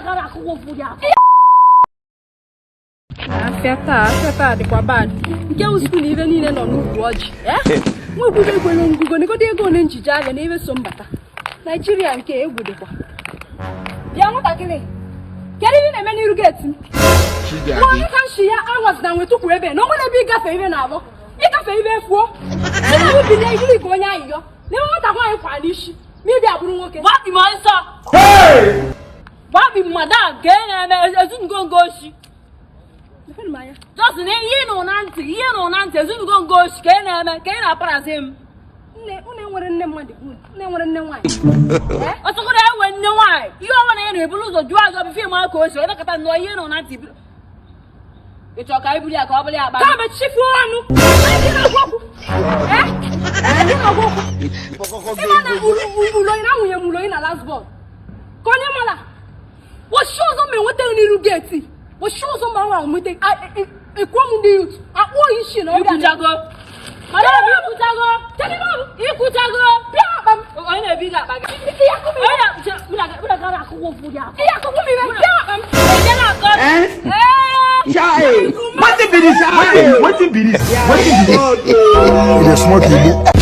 gara akụkọ ụfụ gị afọ. Afịa taa, afịa taa dịkwa bad. Nke usikwu na ibe niile nọ n'ukwu ọjị. Nwekwugo ekwere ngugo negodo ego one njije ahịa na ebe so mbata Naijiria nke egwu dịkwa. Bịa nwatakịrị, kedu ihe ị na-eme n'iru gate m? Nwa onye ka nshi ya anwazina nwetukwu ebe na o nwere ebe ịgafe ibe na-abọ ịgafe ibe efuo binye ibiri ka onye ayịyọ na ebe nwata nwaanyị kwa n'isi ma ịbịa bụrụ nwoke. Gbakpi m ọsọ. Gbakpi m, madam, ka ị na-eme ezunugo ngo oshi. Mepere m anya. Just na ihe nụ na ntị, ihe nụ na ntị, ezunugo ngo oshi ka ị na-eme, ka ị na-aparazi m. Nne unu enwere nne mmadụ bụ unu nne nwere nne nwaanyị. Ọsọgoro enwe nne nwaanyị, ihe ọbụla ya na-eburu ụzọ jụọ azụ bụ fim aka oshi, onye nnọọ ihe nụ na ntị ị chọrọ ka anyị buru ya ka ọ bụrụ ya akpa. Ka mechifuo ọnụ. Ndị na-agwa okwu. Ndị na-agwa okwu. Ịma na uloyi na nwunye m uloyi na last born. Ka onye mara. Woshi ọzọ ma enwetaghị n'iru gate. Woshi ọzọ ma nwa nweta ekwuo m ndị youth. Akpụọ isi na ọbịa. Ikwuchago. Madam, ikwuchago. Kedu ihe ọ bụ? Ikwuchago. Bịa akpa m. Onye na-ebi gị akpa gị. Ihe akụkụ m Onye ibe. na-gara akụkọ ụfụ gị afọ. Ihe akụkụ m ibe. Bịa akpa m. Onye na-akọ. Ee. Chai! Wetin be this? Wetin be this? Wetin be this? You dey smoke igbo.